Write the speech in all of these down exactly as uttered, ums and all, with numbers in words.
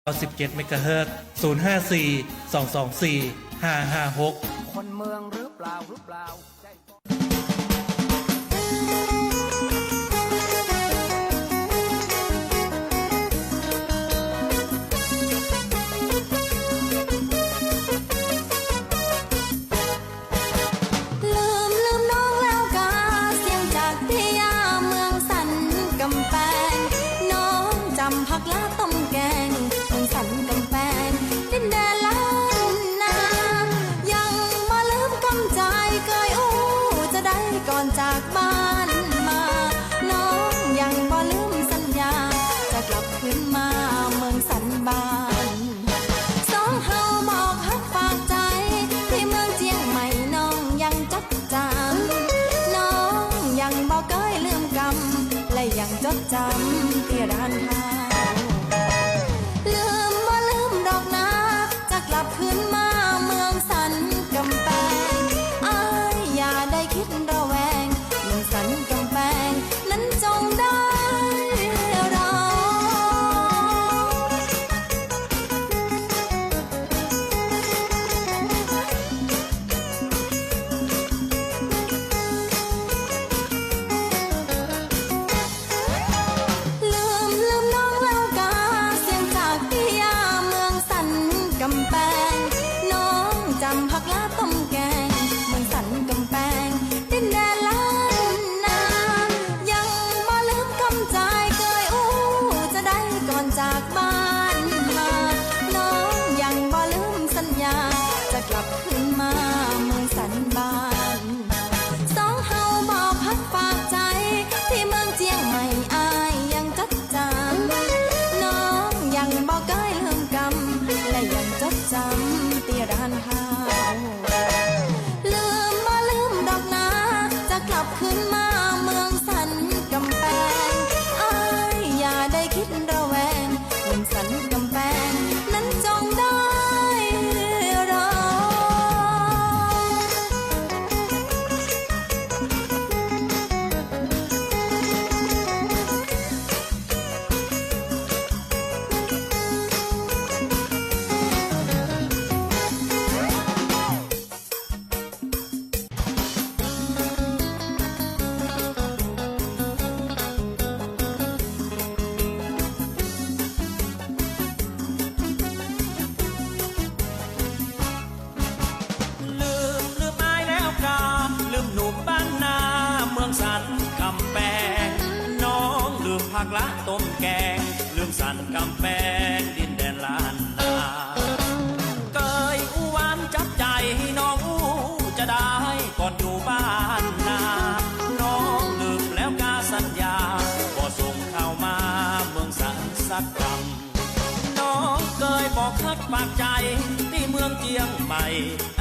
เก้าสิบเจ็ดเมกะเฮิรตซ์ ศูนย์ห้าสี่ สองสองสี่ ห้าห้าหก คนเมืองหรือเปล่า หรือเปล่า ลืม ลืมน้องแล้วกา เสียงจากตี้ยา เมืองสันก๋ำแปง น้องจ๋ำผักหล้าต้มแกง เมืองสันก๋ำแปง ดินแดนล้านนา ยังบ่ลืมกำใจ๋ เกยอู้จะใดก่อนจากบ้านมา น้องยังบ่ลืมสัญญา จะกลับคืนมาเมืองสันบ้าน สองเฮาบอกฮักฝากใจ๋ ตี้เมืองเจียงใหม่ น้องยังจดจ๋ำ น้องยังบ่เกยลืมกำ และยังจดจ๋ำตี้ร้านข้าว ลืมบ่ลืมดอกนา จะกลับคืนมาเมืองสันก๋ำแปง อ้ายอย่าได้กึ๊ดระแวง เมืองสันก๋ำแปง นั้นจงได้รอ ลืม ลืมน้องแล้วกา เสียงจากตี้ยา เมืองสันก๋ำแปง น้องจ๋ำผักหล้าต้มแกง เมืองสันก๋ำแปง ดินแดนล้านนา ยังบ่ลืมกำใจ๋ เกยอู้จะใดก่อนจากบ้านมา น้องยังบ่ลืมสัญญา จะกลับคืนมาเมืองสันบ้าน สองเฮาบอกฮักฝากใจ๋ ตี้เมืองเจียงใหม่ อ้ายยังจดจ๋ำ น้องยังบ่เกยลืมกำ และยังจดจ๋ำตี้ร้านข้าว ลืมบ่ลืมดอกนา จะกลับคืนมาเมืองสันก๋ำแปง อ้ายอย่าได้กึ๊ดระแวง เมืองสันก๋ำแปง นั้นจงได้รอ ลืม ลืมอ้ายแล้วกา ลืมหนุ่มบ้านนา เมืองสันก๋ำแปง น้องลืมผักหล้าต้มแกง ลืมสันก๋ำแปง ดินแดนล้านนา เกยอู้หวานจับใจ๋ น้องอู้จะใดก่อนอยู่บ้านนา น้องลืมแล้วกาสัญญา บ่ส่งข่าวมาเมืองสันสักกำ น้องเกยบอกฮักฝากใจ๋ ตี้เมืองเจียงใหม่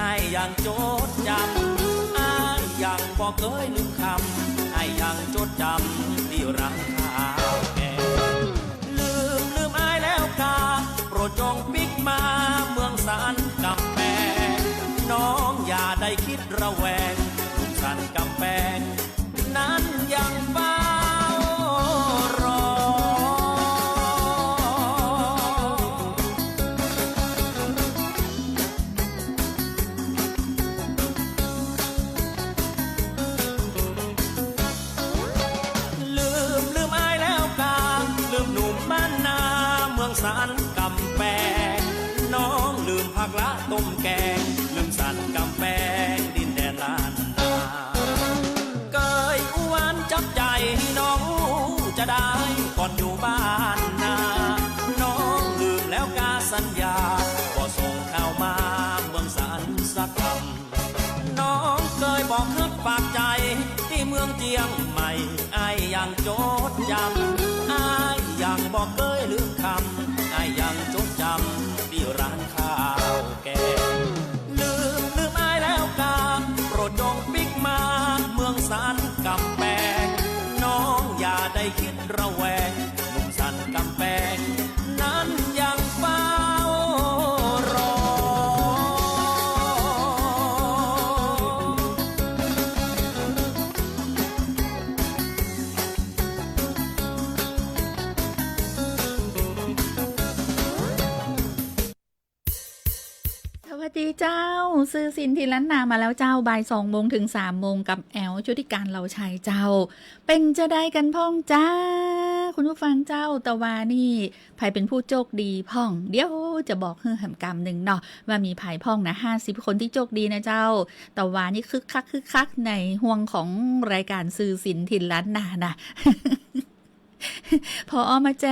อ้ายยังจดจ๋ำ อ้ายยังบ่เกยลืมกำ อ้ายยังจดจ๋ำตี้ร้านข้าวแกง ลืม ลืมอ้ายแล้วกา โปรดจงปิ๊กมาเมืองสันก๋ำแปง น้องอย่าได้กึ๊ดระแวง เมืองสันก๋ำแปง นั้นยังเฝ้ารอ ลืม ลืมอ้ายแล้วกา ลืมหนุ่มบ้านนา เมืองสันก๋ำแปง น้องลืมผักหล้าต้มแกง ลืมสันก๋ำแปง ดินแดนล้านนา เกยอู้หวานจับใจ๋ น้องอู้จะใดก่อนอยู่บ้านนา น้องลืมแล้วกาสัญญา บ่ส่งข่าวมาเมืองสันสักกำ น้องเกยบอกฮักฝากใจ๋ ตี้เมืองเจียงใหม่ อ้ายยังจดจ๋ำ อ้ายยังบ่เกยลืมกำ อ้ายยังจดจ๋ำตี้ร้านข้าวแกง สวัสดีเจ้า สื่อสินถิ่นล้านนามาแล้วเจ้า บ่ายสองโมงถึงสามโมงกับแอล ชุติการ เหล่าชัยเจ้า เป๋นจาใดกั๋นพ่องจ๊า คุณผู้ฟังเจ้า ตะวานี้ใผเป๋นผู้โจคดีพ่อง เดี๋ยวจะบอกหื้อแหมกำนึ่งเนาะ ว่ามีใผพ่องนะ ห้าสิบคนตี้โจคดีนะเจ้า ตะวานี้คึกคักคึกคักในฮ่วงของรายก๋านสื่อสินถิ่นล้านนานะ ผอ.มาแจ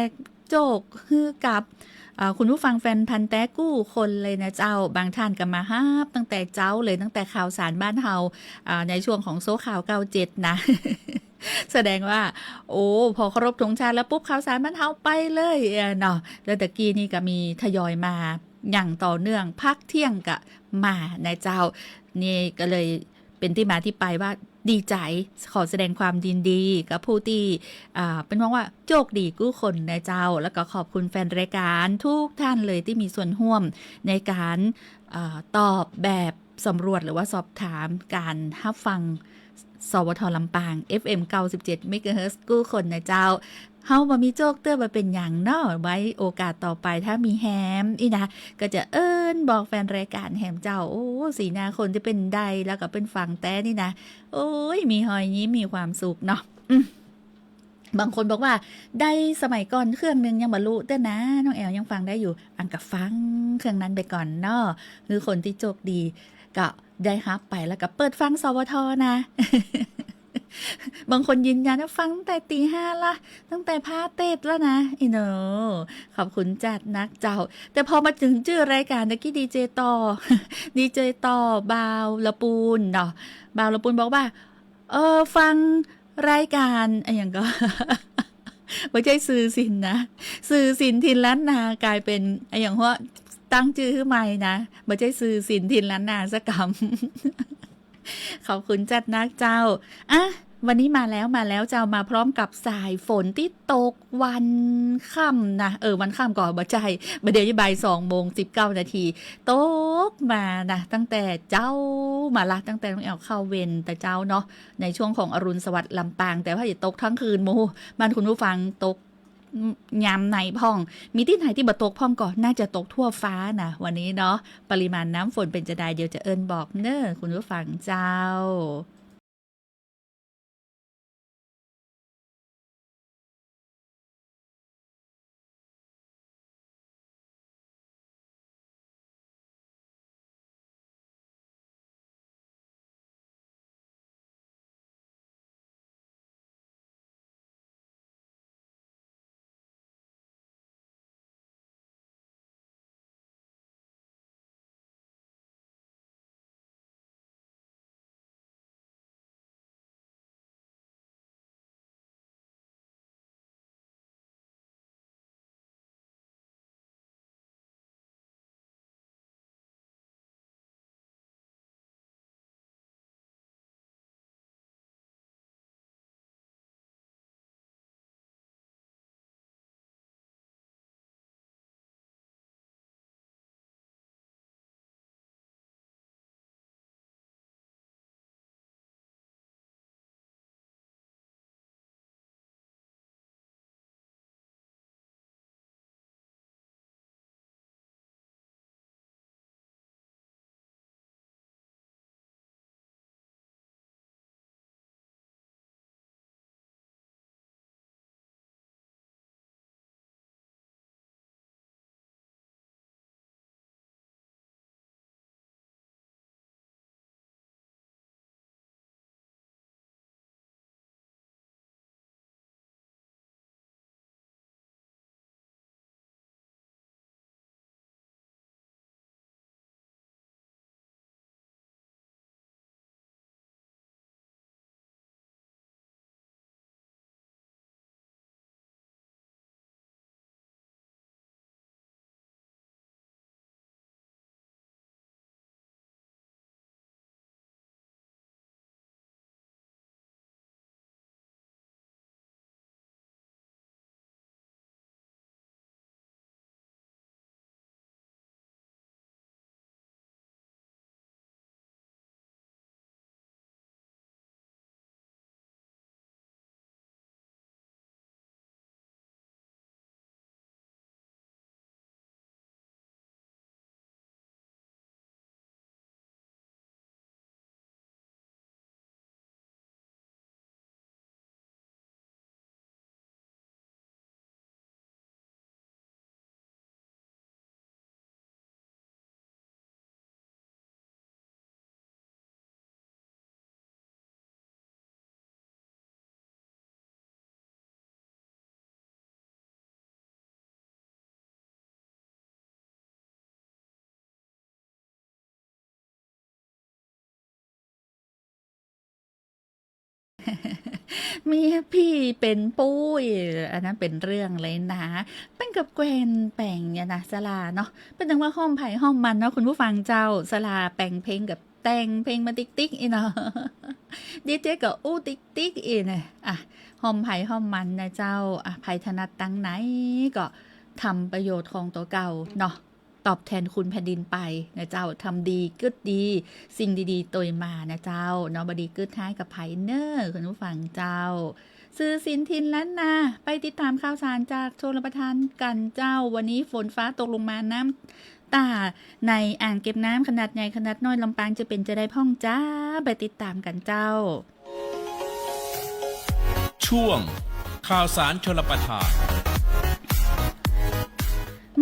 กโจคหื้อกับ อ่า คุณผู้ฟังแฟนพันธุ์แต๊กู้คนเลยนะเจ้า บางท่านก็มาฮับตั้งแต่เจ๊าเลย ตั้งแต่ข่าวสารบ้านเฮา อ่า ในช่วงของโซ่ข่าวเก้าเจ็ดนะ แสดงว่า โอ้ พอเคารพธงชาติแล้วปุ๊บ ข่าวสารบ้านเฮาไปเลย เออ เนาะ แล้วตะกี้นี่ก็มีทยอยมาอย่างต่อเนื่อง พักเที่ยงก็มานะเจ้า นี่ก็เลยเป๋นตี้มาตี้ไปว่า ดีใจ๋ ขอแสดงความยินดีกับผู้ตี้ อ่า เป๋นฮ้องว่าโจคดีกู้คนนะเจ้า แล้วก็ขอบคุณแฟนรายก๋านทุกท่านเลยตี้มีส่วนฮ่วมในก๋าน อ่า ตอบแบบสำรวจหรือว่าสอบถามก๋านฮับฟัง สวท.ลำปาง เอฟเอ็ม เก้าสิบเจ็ด เมกะเฮิรตซ์ กู้คนนะเจ้า เฮาบ่มีโจคเตื้อบ่เป๋นหยังเนาะ ไว้โอกาสต่อไปถ้ามีแหมอี้นะ ก็จะเอิ้นบอกแฟนรายก๋านแหมเจ้า โอ้ สีหน้าคนตี้เป๋นใด แล้วก็เป๋นฟังแต๊นี่นะ โอ้ย มีฮอยยิ้ม มีความสุขเนาะ อืม บางคนบอกว่า ได้สมัยก่อนเครื่องนึ่งยังบ่ลุเตื้อนะ น้องแอลยังฟังได้อยู่ อั้นก็ฟังเครื่องนั้นไปก่อนเนาะ คือคนตี้โจคดี ก็ได้ฮับไปแล้วก็เปิดฟัง สวท. นะ บางคนยืนยันว่าฟังตั้งแต่ตี๋ห้าละ ตั้งแต่พระเตสน์แล้วนะ อีโหน ขอบคุณจ๊าดนักเจ้า แต่พอมาเถิงจื้อรายก๋านตะกี้ ดีเจต่อ ดีเจต่อ บ่าวละปูนเนาะ บ่าวละปูนบอกว่า เออ ฟังรายก๋าน อะหยังก็ บ่ใจ้สื่อสินนะ สื่อสินถิ่นล้านนา ก๋ายเป๋น อะหยังฮะ ตั้งจื้อหื้อใหม่นะ บ่ใจ้สื่อสินถิ่นล้านนาสักกำ ขอบคุณจ๊าดนักเจ้า อ่ะ วันนี้มาแล้ว มาแล้วเจ้า มาพร้อมกับสายฝนตี้ตกวันค่ำนะ เออ วันค่ำก่อ บ่ใจ้ บ่าเดี่ยวนี้บ่ายสองโมงสิบเก้านาที ตกมานะ ตั้งแต่เจ๊ามาละ ตั้งแต่น้องแอลเข้าเวรแต่เจ๊าเนาะ ในช่วงของอรุณสวัสดิ์ลำปาง แต่ว่าจะตกตึงคืน หมู่บ้านคุณผู้ฟังตก ยามในพ่อง มีตี้ไหนตี้บ่ตกพ่องก็น่าจะตกทั่วฟ้านะ วันนี้เนาะ ปริมาณน้ำฝนเป๋นจาใด เดี๋ยวจะเอิ้นบอกเน่อ คุณผู้ฟังเจ้า เมียปี้เป๋นปู๊ย อันนั้นเป๋นเรื่องเลยนะ เปิ้นก็แกว่นแป๋งเนี่ยนะ สลาเนาะ เปิ้นตึงว่าฮ่อมใผฮ่อมมันเนาะ คุณผู้ฟังเจ้า สลาแป๋งเพลงกับแต่งเพลงมาติ๊กๆ อี้เนาะ ดีเจก็อู้ติ๊กๆ อี้นะ อ่ะ ฮ่อมใผฮ่อมมันนะเจ้า อ่ะ ใผถนัดตางไหนก็ทำประโยชน์ของตั๋วเก่าเนาะ ตอบแทนคุณแผ่นดินไปนะเจ้า ทำดีกึ๊ดดี สิ่งดีๆ ตวยมานะเจ้า เนาะ บ่ดีกึ๊ดฮ้ายกับใผเน้อ คุณผู้ฟังเจ้า สื่อสินถิ่นล้านนา ไปติดต๋ามข่าวสารจากชลประทานกั๋นเจ้า วันนี้ฝนฟ้าตกลงมา น้ำต้าในอ่างเก็บน้ำขนาดใหญ่ขนาดน้อยลำปางจะเป๋นจาใดพ่องจ้า ไปติดต๋ามกั๋นเจ้า ช่วงข่าวสารชลประทาน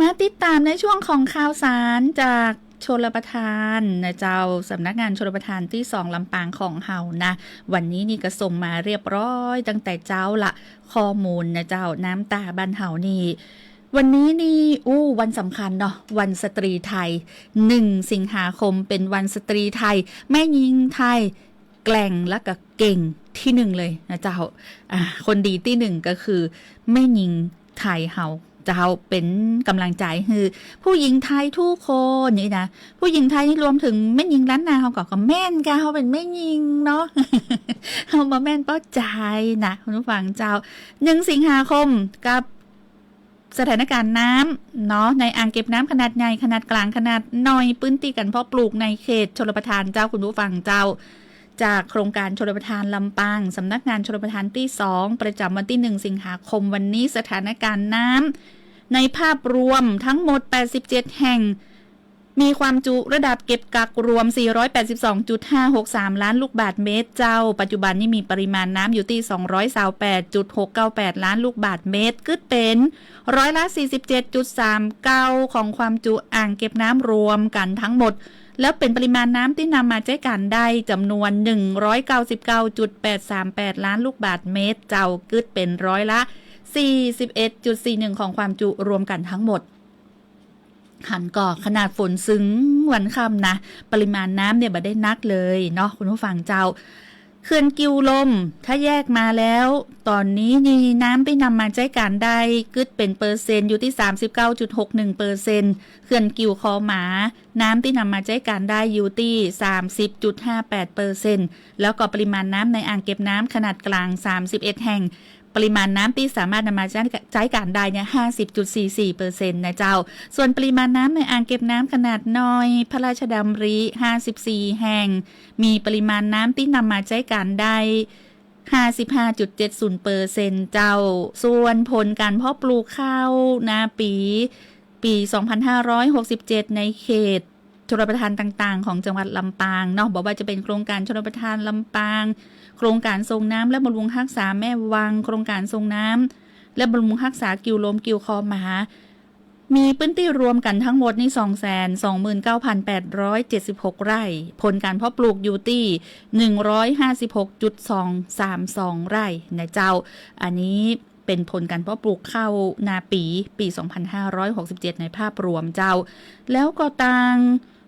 มาติดต๋ามในช่วงของข่าวสารจากชลประทานนะเจ้า สำนักงานชลประทานตี้สองลำปางของเฮานะ วันนี้นี่ก็ส่งมาเรียบร้อยตั้งแต่เจ๊าละ ข้อมูลนะเจ้า น้ำต้าบ้านเฮานี่ วันนี้นี่ อู้ วันสำคัญเนาะ วันสตรีไทย หนึ่งสิงหาคมเป๋นวันสตรีไทย แม่ญิงไทย แกร่งและก็เก่งตี้หนึ่งเลยนะเจ้า อ่า คนดีตี้หนึ่งก็คือแม่ญิงไทยเฮาเจ้า เป๋นก๋ำลังใจ๋หื้อผู้ญิงไทยกู้คนนี่นะ ผู้ญิงไทยนี่รวมเถิงแม่ญิงล้านนาเฮาก็ ก็แม่นก้า เฮาเป๋นแม่ญิงเนาะ เฮาบ่แม่นป้อจายนะ คุณผู้ฟังเจ้า หนึ่งสิงหาคมกับ สถานการณ์น้ำเนาะ ในอ่างเก็บน้ำขนาดใหญ่ ขนาดก๋าง ขนาดน้อย พื้นตี้ก๋านเพาะปลูกในเขตชลประทานเจ้า คุณผู้ฟังเจ้า จากโครงก๋านชลประทานลำปาง สำนักงานชลประทานตี้สอง ประจ๋ำวันตี้หนึ่งสิงหาคม วันนี้สถานการณ์น้ำในภาพรวมทั้งหมดแปดสิบเจ็ดแห่ง มีความจุระดับเก็บกักรวมสี่ร้อยแปดสิบสองจุดห้าหกสามล้านลูกบาศก์เมตรเจ้า ปัจจุบันนี้มีปริมาณน้ำอยู่ตี้สองร้อยซาวแปดจุดหกเก้าแปดล้านลูกบาศก์เมตร กึ๊ดเป๋นร้อยละสี่สิบเจ็ดจุดสามเก้าของความจุอ่างเก็บน้ำรวมกั๋นทั้งหมด แล้วเป๋นปริมาณน้ำตี้นำมาใจ๊ก๋านได้จ๋ำนวนหนึ่งร้อยเก้าสิบเก้าจุดแปดสามแปดล้านลูกบาศก์เมตรเจ้า กึ๊ดเป๋นร้อยละสี่สิบเอ็ดจุดสี่หนึ่งของความจุรวมกั๋นทั้งหมด หันก่อ ขนาดฝนซึงวันค่ำนะ ปริมาณน้ำเนี่ยบ่ได้นักเลยเนาะ คุณผู้ฟังเจ้า เขื่อนกิ่วลม ถ้าแยกมาแล้ว ต๋อนนี้นี่น้ำตี้นำมาใจ๊ก๋านได้ กึ๊ดเป๋นเปอร์เซ็นต์ อยู่ตี้สามสิบเก้าจุดหกหนึ่งเปอร์เซ็นต์ เขื่อนกิ่วคอหมา น้ำตี้นำมาใจ๊ก๋านได้อยู่ตี้สามสิบจุดห้าแปดเปอร์เซ็นต์ แล้วก็ปริมาณน้ำในอ่างเก็บน้ำขนาดก๋างสามสิบเอ็ดแห่ง ปริมาณน้ำตี้สามารถนำมาใจ๊ ใจ๊ก๋านได้เนี่ย ห้าสิบจุดสี่สี่เปอร์เซ็นต์ นะเจ้า ส่วนปริมาณน้ำในอ่างเก็บน้ำขนาดน้อยพระราชดำริ ห้าสิบสี่แห่ง มีปริมาณน้ำตี้นำมาใจ๊ก๋านได้ ห้าสิบห้าจุดเจ็ดศูนย์เปอร์เซ็นต์ เจ้า ส่วนผลก๋านเพาะปลูกข้าวนาปี๋ ปี๋สองพันห้าร้อยหกสิบเจ็ด ในเขต ชลประทานต่างๆ ของจังหวัดลำปางเนาะ บ่ว่าจะเป๋นโครงก๋านชลประทานลำปาง โครงก๋านส่งน้ำและบำรุงฮักษาแม่วัง โครงก๋านส่งน้ำและบำรุงฮักษากิ่วลม กิ่วคอหมา มีพื้นตี้รวมกั๋นทั้งหมดนี่ สองแสนสองหมื่นเก้าพันแปดร้อยเจ็ดสิบหกไร่ ผลก๋านเพาะปลูกอยู่ตี้ หนึ่งร้อยห้าสิบหกจุดสองสามสองไร่ นะเจ้า อันนี้ เป๋นผลก๋านเพาะปลูกข้าวนาปี๋ ปี๋สองพันห้าร้อยหกสิบเจ็ด ในภาพรวมเจ้า แล้วก็ตาง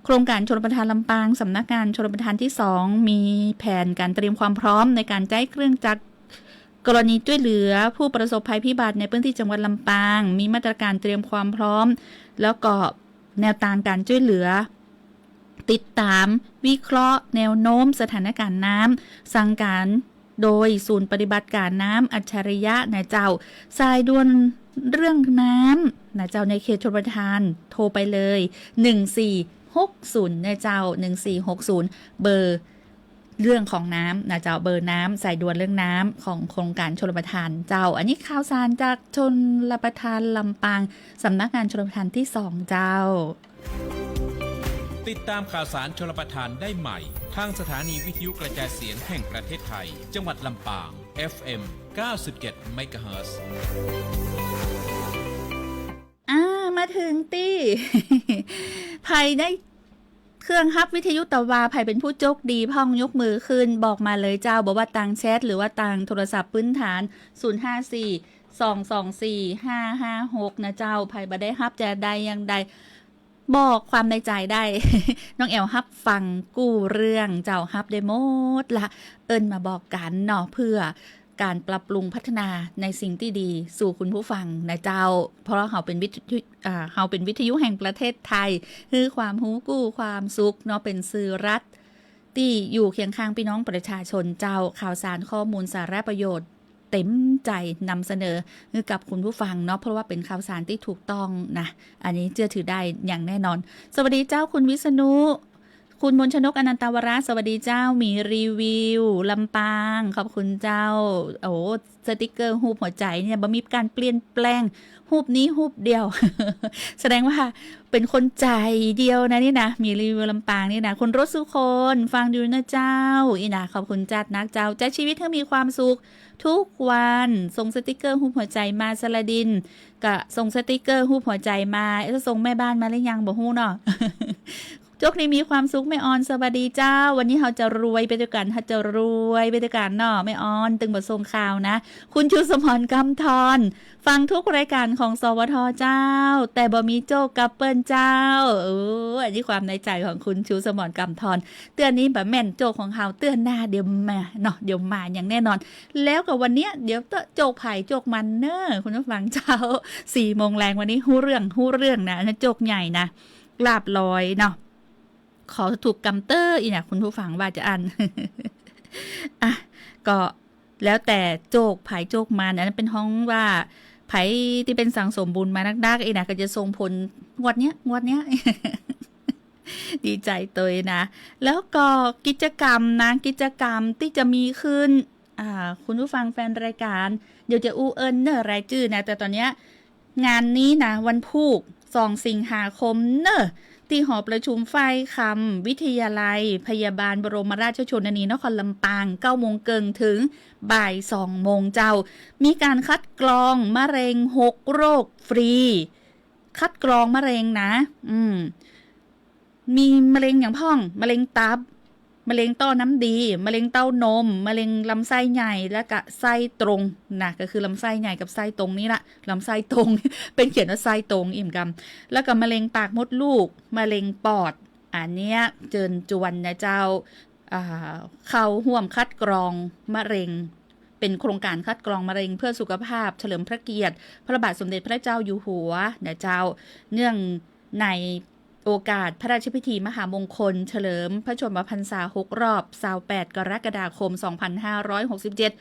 โครงก๋านชลประทานลำปาง สำนักงานชลประทานตี้สอง มีแผนก๋านเตรียมความพร้อมในก๋านใจ๊เครื่องจักรกรณีจ้วยเหลือผู้ประสบภัยพิบัติในพื้นตี้จังหวัดลำปาง มีมาตรก๋านเตรียมความพร้อม แล้วก็แนวตางก๋านจ้วยเหลือ ติดต๋าม วิเคราะห์ แนวโน้ม สถานก๋านน้ำ สั่งก๋าน โดยศูนย์ปฏิบัติก๋านน้ำอัจฉริยะนะเจ้า สายด่วนเรื่องน้ำนะเจ้า ในเขตชลประทาน โทรไปเลย หนึ่งสี่หกศูนย์ นะเจ้า หนึ่งสี่หกศูนย์ เบอร์เรื่องของน้ำนะเจ้า เบอร์น้ำ สายด่วนเรื่องน้ำของโครงก๋านชลประทานเจ้า อันนี้ข่าวสารจากชลประทานลำปาง สำนักงานชลประทานตี้สองเจ้า ติดต๋ามข่าวสารชลประทานได้ใหม่ ทางสถานีวิทยุกระจายเสียงแห่งประเทศไทย จังหวัดลำปาง เอฟเอ็ม เก้าสิบเจ็ดเมกะเฮิรตซ์ อ่า มาเถิงตี้ ใผได้เครื่องฮับวิทยุตะวา ใผเป๋นผู้โจคดีพ่อง ยกมือขึ้น บอกมาเลยเจ้า บ่ว่าตางแชท หรือว่าตางโทรศัพท์พื้นฐาน ศูนย์ห้าสี่ สองสองสี่ ห้าห้าหก นะเจ้า ใผบ่ได้ฮับจาใดอย่างใด บอกความในใจ๋ได้ น้องแอ๋วฮับฟังกู้เรื่องเจ้า ฮับได้หมดละ เอิ้นมาบอกกั๋นเนาะ เพื่อก๋านปรับปรุงพัฒนาในสิ่งตี้ดีสู่คุณผู้ฟังนะเจ้า เพราะเฮาเป๋นวิทยุ อ่า เฮาเป๋นวิทยุแห่งประเทศไทย หื้อความฮู้กู้ความสุขเนาะ เป๋นสื่อรัฐ ตี้อยู่เคียงข้างปี้น้องประชาชนเจ้า ข่าวสารข้อมูลสาระประโยชน์ เต๋มใจ๋นำเสนอหื้อกับคุณผู้ฟังเนาะ เพราะว่าเป๋นข่าวสารตี้ถูกต้องนะ อันนี้เจื้อถือได้อย่างแน่นอน สวัสดีเจ้าคุณวิษณุ คุณมนชนก อนันตวระ สวัสดีเจ้า หมีรีวิว ลำปาง ขอบคุณเจ้า โอ้ สติกเกอร์ฮูปหัวใจ๋เนี่ย บ่มีก๋านเปลี่ยนแปลง ฮูปนี้ฮูปเดียว แสดงว่าเป๋นคนใจ๋เดียวนะนี่นะ หมีรีวิวลำปางนี่นะ คุณรสสุคน ฟังอยู่นะเจ้า อี้นะ ขอบคุณจั๊ดนักเจ้า ใจ๊ชีวิตหื้อมีความสุขทุกวัน ส่งสติกเกอร์ฮูปหัวใจ๋มา สระดิน ก็ส่งสติกเกอร์ฮูปหัวใจ๋มา เอ๊ะ ส่งแม่บ้านมาหรือยัง บ่ฮู้เนาะ โจคดีมีความสุข แม่ออน สวัสดีเจ้า วันนี้เฮาจะรวยไปตวยกั๋น เฮาจะรวยไปตวยกั๋นเนาะ แม่ออน ตึงบ่ส่งข่าวนะ คุณชูสมร กำธร ฟังทุกรายการของ สวท เจ้า แต่บ่มีโจคกับเปิ้นเจ้า เออ อันนี้ความในใจ๋ของคุณชูสมร กำธร เตื้อนี้บ่แม่นโจคของเฮา เตื้อหน้าเดี๋ยวมาเนาะ เดี๋ยวมาอย่างแน่นอน แล้วก็วันเนี้ย เดี๋ยวเต๊อะ โจคใผโจคมันเน่อ คุณผู้ฟังเจ้า สี่โมงแลงวันนี้ ฮู้เรื่อง ฮู้เรื่องนะ อันนั้นโจคใหญ่นะ ลาภลอยเนาะ ขอถูกกำเต๊อะ อี้นะ คุณผู้ฟังว่าจะอั้น อ่ะ ก็แล้วแต่โจคใผโจคมัน อันนั้นเป๋นฮ้องว่า ใผตี้เป๋นสั่งสมบุญมานักๆ อี้นะ ก็จะส่งผลงวดเนี้ย งวดเนี้ย ดีใจ๋ตวยนะ แล้วก็กิจกรรมนะ กิจกรรมตี้จะมีขึ้น อ่า คุณผู้ฟังแฟนรายการ เดี๋ยวจะอู้เอิ้นเน่อรายจื้อนะ แต่ต๋อนเนี้ย งานนี้นะ วันพูก สองสิงหาคมเน่อ ตี้หอประชุมฝ้ายคำ วิทยาลัยพยาบาลบรมราชชนนีนครลำปาง เก้าโมงเกิ่งเถิงบ่ายสองโมงเจ้า มีก๋านคัดกรองมะเร็งหกโรคฟรี คัดกรองมะเร็งนะ อืม มีมะเร็งหยังพ่อง มะเร็งตับ มะเร็งต้อน้ำดี มะเร็งเต้านม มะเร็งลำไส้ใหญ่ และก็ไส้ตรงนะ ก็คือลำไส้ใหญ่กับไส้ตรงนี่ละ ลำไส้ตรง เปิ้นเขียนว่าไส้ตรง อี้กำ แล้วก็มะเร็งปากมดลูก มะเร็งปอด อันเนี้ยเจิญจวนนะเจ้า อ่า เข้าฮ่วมคัดกรองมะเร็ง เป๋นโครงก๋านคัดกรองมะเร็งเพื่อสุขภาพ เฉลิมพระเกียรติพระบาทสมเด็จพระเจ้าอยู่หัวนะเจ้า เนื่องในโอกาสพระราชพิธีมหามงคลเฉลิมพระชนมพรรษาหกรอบ ซาวแปด กรกฎาคม สองพันห้าร้อยหกสิบเจ็ด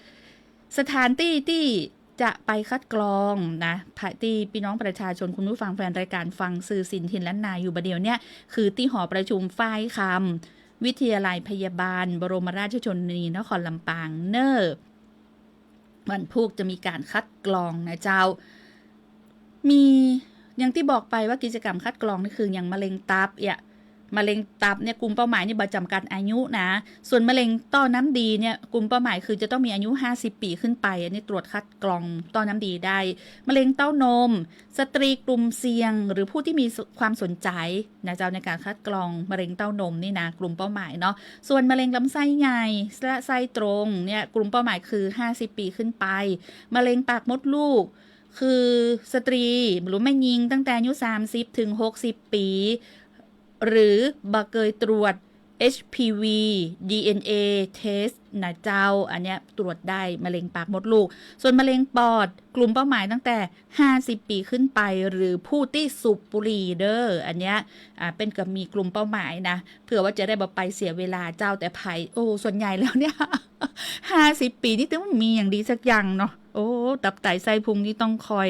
สถานตี้ตี้จะไปคัดกรองนะ ตี้ปี้น้องประชาชน คุณผู้ฟังแฟนรายการฟังสื่อสินถิ่นล้านนาอยู่บ่าเดี่ยวเนี่ย คือตี้หอประชุมฝ้ายคำ วิทยาลัยพยาบาลบรมราชชนนีนครลำปางเน่อ วันพูกจะมีก๋านคัดกรองนะเจ้า มี อย่างตี้บอกไปว่ากิจกรรมคัดกรองนี่คืออย่างมะเร็งตับเนี่ย มะเร็งตับเนี่ยกลุ่มเป้าหมายนี่บ่จ๋ำกัดอายุนะ ส่วนมะเร็งต้อน้ำดีเนี่ยกลุ่มเป้าหมายคือจะต้องมีอายุห้าสิบปี๋ขึ้นไป อันนี้ตรวจคัดกรองต้อน้ำดีได้ มะเร็งเต้านม สตรีกลุ่มเสี่ยง หรือผู้ที่มีความสนใจ๋นะเจ้า ในก๋านคัดกรองมะเร็งเต้านมนี่นะ กลุ่มเป้าหมายเนาะ ส่วนมะเร็งลำไส้ใหญ่และไส้ตรงเนี่ยกลุ่มเป้าหมายคือห้าสิบปี๋ขึ้นไป มะเร็งปากมดลูก คือสตรีหรือแม่ญิงตั้งแต่อายุสามสิบถึงหกสิบปี๋ หรือบ่เกยตรวจ เอช พี วี ดี เอ็น เอ test นะเจ้า อันเนี้ยตรวจได้มะเร็งปากมดลูก ส่วนมะเร็งปอดกลุ่มเป้าหมายตั้งแต่ห้าสิบปี๋ขึ้นไป หรือผู้ตี้สูบบุหรี่เด้อ อันเนี้ย อ่า เปิ้นก็มีกลุ่มเป้าหมายนะ เผื่อว่าจะได้บ่ไปเสียเวลาเจ้า แต่ใผ โอ้ ส่วนใหญ่แล้วเนี่ย ห้าสิบปี๋นี่ตึงมีอย่างดีสักอย่างเนาะ โอ้ ตับไตไส้พุงนี่ต้องคอย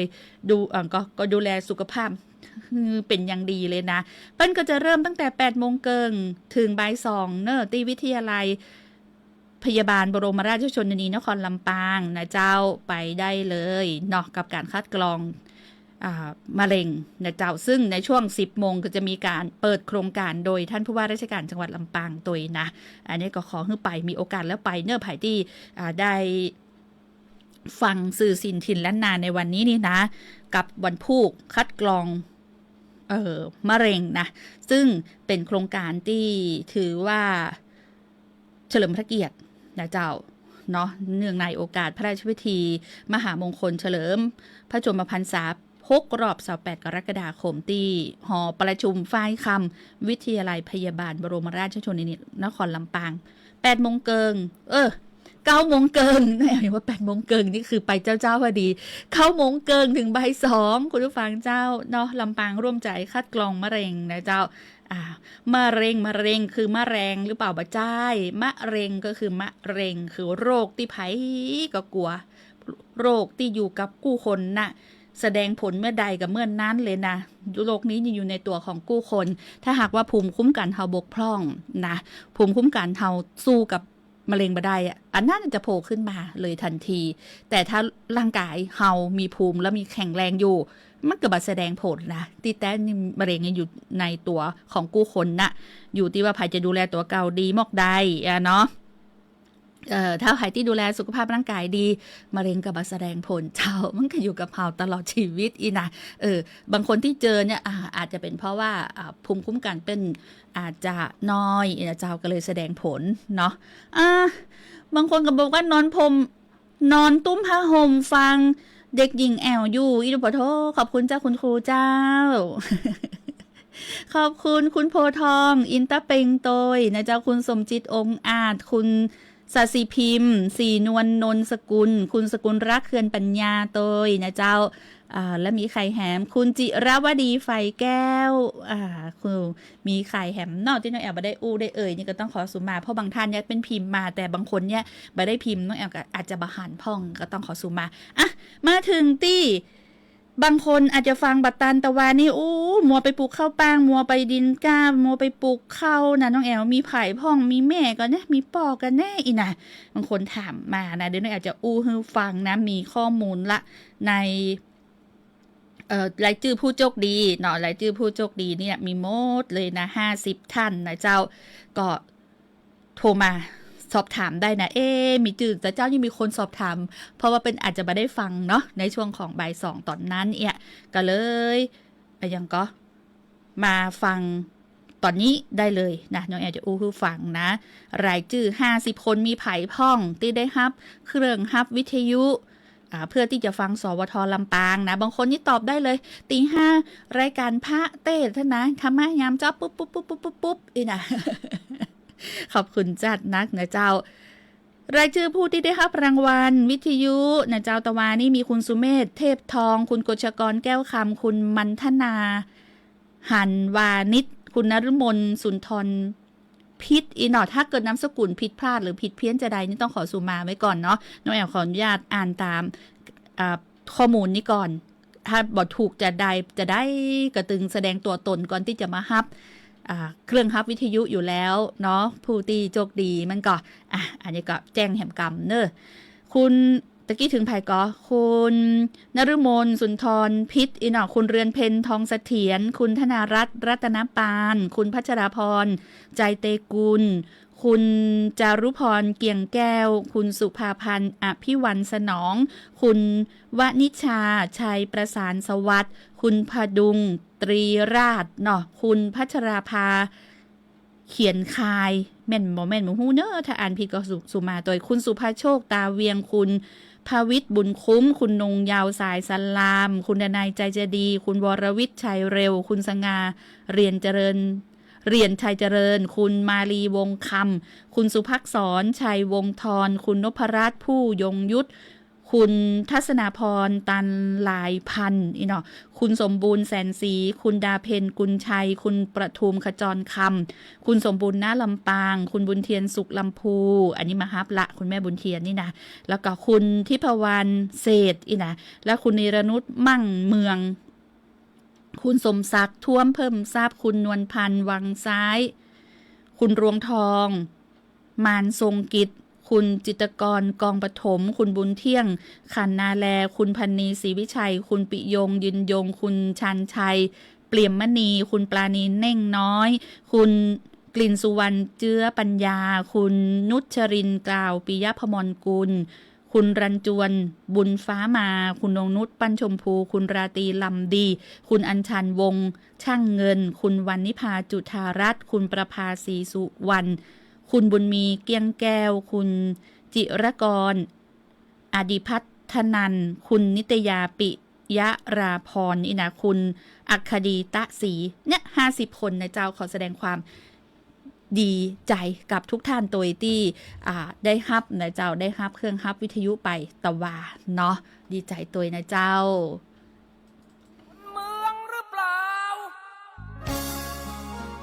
ดู อ่า ก็ ก็ดูแลสุขภาพ คือเป๋นอย่างดีเลยนะ เปิ้นก็จะเริ่มตั้งแต่แปดโมงเกิ่งเถิงบ่ายสองเน่อ ตี้วิทยาลัยพยาบาลบรมราชชนนีนครลำปางนะเจ้า ไปได้เลยเนาะ กับก๋านคัดกรอง อ่า มะเร็งนะเจ้า ซึ่งในช่วงสิบโมงก็จะมีก๋านเปิดโครงก๋านโดยท่านผู้ว่าราชการจังหวัดลำปางตวยนะ อันนี้ก็ขอหื้อไป มีโอกาสแล้วไปเน่อ ใผตี้ อ่า ได้ ฟังสื่อสินถิ่นล้านนาในวันนี้นี่นะ กับวันพูกคัดกรอง เอ่อ มะเร็งนะ ซึ่งเป๋นโครงก๋านตี้ถือว่าเฉลิมพระเกียรตินะเจ้า เนาะ เนื่องในโอกาสพระราชพิธีมหามงคลเฉลิมพระชนมพรรษา ครบรอบซาวแปดกรกฎาคมตี้หอประชุมฝ้ายคำวิทยาลัยพยาบาลบรมราชชนนีนครลำปาง แปดโมงเกิง เออ เก้าโมงเกิง แหม ว่าแปดโมงเกิงนี่คือไปเจ๊าๆ พอดี เก้าโมงเกิงเถิงบ่ายสอง คุณผู้ฟังเจ้าเนาะ ลำปางร่วมใจคัดกรองมะเร็งนะเจ้า อ่า มะเร็ง มะเร็งคือมะแรงหรือเปล่า บ่ใจ้ มะเร็งก็คือมะเร็ง คือโรคตี้ใผก็กั๋ว โรคตี้อยู่กับกู้คนน่ะ แสดงผลเมื่อใดก็เมื่อนั้นเลยนะ โรคนี้นี่อยู่ในตั๋วของกู้คน ถ้าหากว่าภูมิคุ้มกันเฮาบกพร่องนะ ภูมิคุ้มกันเฮาสู้กับมะเร็งบ่ได้อะ อันนั้นจะโผล่ขึ้นมาเลยทันที แต่ถ้าร่างกายเฮามีภูมิและมีแข็งแรงอยู่ มันก็บ่แสดงผลนะ ตี้แต๊นี่มะเร็งยังอยู่ในตั๋วของกู้คนน่ะ อยู่ตี้ว่าใผจะดูแลตั๋วเก่าดีมอกใดอะเนาะ เอ่อ ถ้าใผตี้ดูแลสุขภาพร่างกายดี มะเร็งก็บ่แสดงผลเจ้า มันก็อยู่กับเฮาตลอดชีวิตอี้นะ เออ บางคนตี้เจอเนี่ย อ่า อาจจะเป๋นเพราะว่า อ่า ภูมิคุ้มกันเปิ้นอาจจะน้อยนะเจ้า ก็เลยแสดงผลเนาะ อ่า บางคนก็บอกว่านอนผม นอนตุ้มผ้าห่มฟังเด็กหญิงแอ๋วอยู่ อี้ดู ปะโธ่ ขอบคุณเจ้าคุณครูเจ้า ขอบคุณคุณโพธิ์ทอง อินตะเปงโตยนะเจ้า คุณสมจิตองอาจ คุณศศิพิมพ์ ศรีนวลนนสกุล คุณสกุลรักษ์ เคือนปัญญาโตยนะเจ้า อ่า และมีใผแหม คุณจิรวดี ไฟแก้ว อ่า คุณ มีใผแหมเนาะ ตี้น้องแอ๋วบ่ได้อู้ได้เอ่ย นี่ก็ต้องขอสุมา เพราะบางท่านเนี่ยเปิ้นพิมพ์มา แต่บางคนเนี่ยบ่ได้พิมพ์ น้องแอ๋วก็อาจจะบ่หันพ่อง ก็ต้องขอสุมา อ่ะ มาเถิงตี้ บางคนอาจจะฟังบ่ตัน ตะวานี้ อู้ มัวไปปลูกข้าวป้าง มัวไปดินก้า มัวไปปลูกข้าวนะ น้องแอ๋วมีใผพ่อง มีแม่ก่อแน่ มีป้อก่อแน่อี้นะ บางคนถามมานะ เดี๋ยวน้องแอ๋วจะอู้หื้อฟังนะ มีข้อมูลละใน เอ่อ รายจื้อผู้โชคดีเนาะ รายจื้อผู้โชคดีเนี่ยมีหมดเลยนะ ห้าสิบท่านนะเจ้า ก็โทรมาสอบถามได้นะ เอ๊ะ มีจื้อเจ้า เจ้ายังมีคนสอบถาม เพราะว่าเปิ้นอาจจะบ่ได้ฟังเนาะ ในช่วงของบ่ายสองต๋อนนั้นเนี่ย ก็เลย อะหยังก็ มาฟังต๋อนนี้ได้เลยนะ น้องแอ๋วจะอู้หื้อฟังนะ รายจื้อห้าสิบคน มีใผพ่องตี้ได้ฮับเครื่องฮับวิทยุ อ่า เพื่อตี้จะฟัง สวท ลำปางนะ บางคนนี่ตอบได้เลย ตีห้า รายการพระเตสน์นะ ธรรมะยามเจ๊า ปุ๊บ ปุ๊บ ปุ๊บ ปุ๊บ ปุ๊บ ปุ๊บ อี้นะ ขอบคุณจัดนักนะเจ้า รายจื้อผู้ตี้ได้ฮับรางวัลวิทยุนะเจ้า ตะวานี้มีคุณสุเมธ เทพทอง คุณกฤษกร แก้วคำ คุณมันธนา หันวานิช คุณนฤมล สุนทรพิษ อี้เนาะ ถ้าเกิดนามสกุลผิดพลาดหรือผิดเพี้ยนจาใดนี่ต้องขอสุมาไว้ก่อนเนาะ น้องแอ๋วขออนุญาตอ่านต๋าม อ่า ข้อมูลนี้ก่อน ถ้าบ่ถูกจาใด จาใดก็ตึงแสดงตั๋วต๋นก่อนตี้จะมาฮับ อ่า เครื่องฮับวิทยุอยู่แล้วเนาะ ผู้ตี้โชคดีมันก็ อ่ะ อันนี้ก็แจ้งแหมกำเน่อ คุณ ตะกี้เถิงใผก็ คุณนฤมล สุนทรพิษ อี้เนาะ คุณเรือนเพ็ญ ทองเสถียร คุณธนารัตน์ รัตนปาน คุณพัชราพร ใจเตกุล คุณจารุพร เกียงแก้ว คุณสุภาพันธ์ อภิวันสนอง คุณวนิชา ชัยประสานสวัสดิ์ คุณพดุง ตรีราชเนาะ คุณพัชราภา เขียนคาย แม่นบ่แม่นบ่ฮู้เน่อ ถ้าอ่านผิดก็สุ สุมาโตย คุณสุภาโชค ตาเวียง คุณภวิตร บุญคุ้ม คุณนงเยาว์ สายสลาม คุณดนัย ใจจะดี คุณวรวิทย์ ชัยเร็ว คุณสง่า เรียนเจริญ เรียนชัยเจริญ คุณมาลี วงศ์คำ คุณสุภักษร ชัยวงศ์ธร คุณนพรัตน์ ผู้ยงยุทธ คุณทัศนาพร ตันหลายพันธุ์ อี้เนาะ คุณสมบูรณ์ แสนศรี คุณดาเพ็ญ กุลชัย คุณประทุม ขจรคำ คุณสมบูรณ์ ณ ลำปาง คุณบุญเทียน สุขลำพู อันนี้มาฮับละ คุณแม่บุญเทียนนี่นะ แล้วก็คุณทิพวรรณ เศรษฐ อี้นะ และคุณนิรนุช มั่งเมือง คุณสมศักดิ์ ท้วมเพิ่มทรัพย์ คุณนวลพันธ์ วังซ้าย คุณรวงทอง มานทรงกิจ คุณจิตรกร กองปฐม คุณบุญเที่ยง ขันนาแล คุณพันนี ศรีวิชัย คุณปิยง ยืนยง คุณชาญชัย เปลี่ยมมณี คุณปราณี เน่งน้อย คุณกลิ่นสุวรรณ เจื้อปัญญา คุณนุชรินทร์ กล่าว ปิยพมรกุล คุณรัญจวน บุญฟ้ามา คุณนงนุช ปั้นชมพู คุณราตรี ลำดี คุณอัญชัน วงศ์ช่างเงิน คุณวรรณิภา จุฑารัตน์ คุณประภา ศรีสุวรรณ คุณบุญมี เกี้ยงแก้ว คุณจิรกร อดิพัฒนันท์ คุณนิตยา ปิ ยราพรนี่นะ คุณอัคคดีตะศรี เนี่ย ห้าสิบคนนะเจ้า ขอแสดงความดีใจ๋กับทุกท่านตวยตี้ อ่า ได้ฮับนะเจ้า ได้ฮับเครื่องฮับวิทยุไปตะวาเนาะ ดีใจ๋ตวยนะเจ้า เมืองหรือเปล่า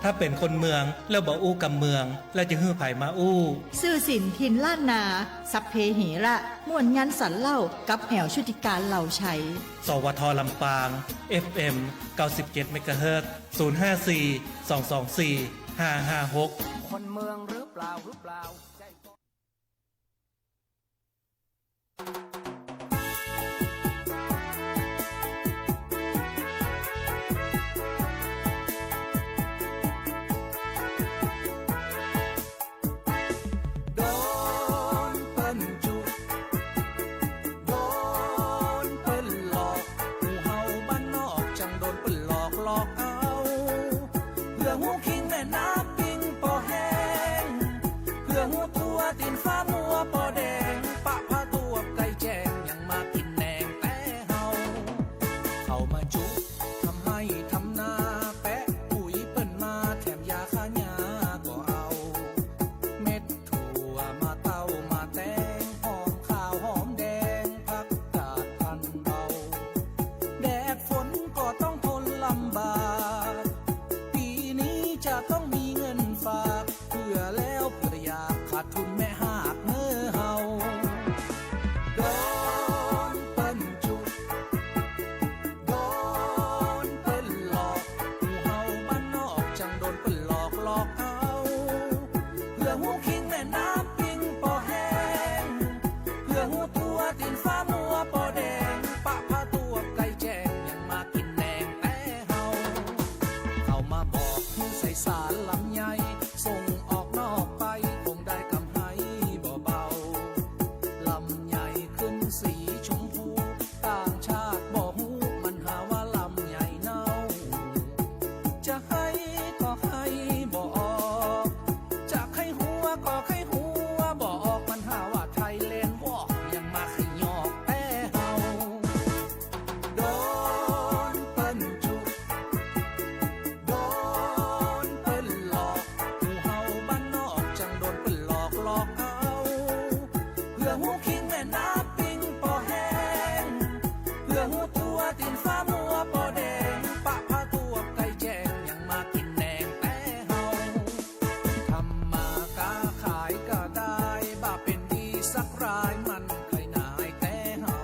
ถ้าเป๋นคนเมืองแล้วบ่อู้กำเมือง แล้วจะหื้อใผมาอู้ ซื่อสินถิ่นล้านนา สัพเพเหระ ม่วนงันสันเล่า กับแอ๋วชุติการ เหล่าไชย สวท ลำปาง เอฟเอ็ม เก้าสิบเจ็ด เมกะเฮิรตซ์ ศูนย์ห้าสี่ สองสองสี่ ห้าห้าหก คนเมืองหรือเปล่า หรือเปล่า โดนเปิ้นจุ โดนเปิ้นหลอก หมู่เฮาบ้านนอกจังโดนเปิ้นหลอก หลอกเอา เปื้อฮู้คิงแม่น้ำปิงปอแห้ง เปื้อฮู้ตั๋วตี๋นฟ้ามัวปอแดง ปะผ้าตั๋วไก่แจ้ง ยังมากิ๋นแหนงแต๊เฮา เข้ามาจุ ทำไฮ่ทำนา แปะปุ๋ยเปิ้นมา แถมยาฆ่าหญ้าก็เอา เม็ด ถั่วมาเต้ามาแตง หอมขาวหอมแดง ผักกาดพันเบา แดดฝนก็ต้องทนลำบาก ปี๋นี้จะต้องมีเงินฝาก เผื่อแล้วเผื่ออยาก ขาดทุนแม่หากเน้อเฮา โดนเปิ้นจุ โดนเปิ้นหลอก หมู่เฮาบ้านนอกจังโดนเปิ้นหลอก หลอกเอา เปื้อฮู้คิงแม่น้ำปิงปอแห้ง เปื้อฮู้ตั๋วตี๋นฟ้ามัวปอแดง ปะผ้าตั๋วไก่แจ้ง ยังมากิ๋นแหนงแต๊เฮา เข้ามาบอกหื้อใส่สาลำใหญ่ ส่งออกนอกไป คงได้กำไรบ่เบา ลำใหญ่ขึ้นสีชมพู ต่างชาติบ่ฮู้ มันหาว่าลำใหญ่เน่า จะไห้ก็ไห้บ่ออก จะไข้หัวก็ไข้หัวบ่ออก มันหาว่าไทยแลนด์วอล์ก ยังมาไข้หยอกแต๊เฮา โดนเปิ้นจุ โดนเปิ้นหลอก หมู่เฮาบ้านนอกจังโดนเปิ้นหลอก หลอกเอา เปื้อฮู้คิงแม่น้ำปิงปอแห้ง เปื้อฮู้ตั๋วตี๋นฟ้ามัวปอแดง ปะผ้าตั๋วไก่แจ้ง ยังมากิ๋นแหนงแต๊เฮา ทำมาก๊าขายก็ได้ บ่าเป๋นดีสักราย มันใค่หนายแต๊เฮา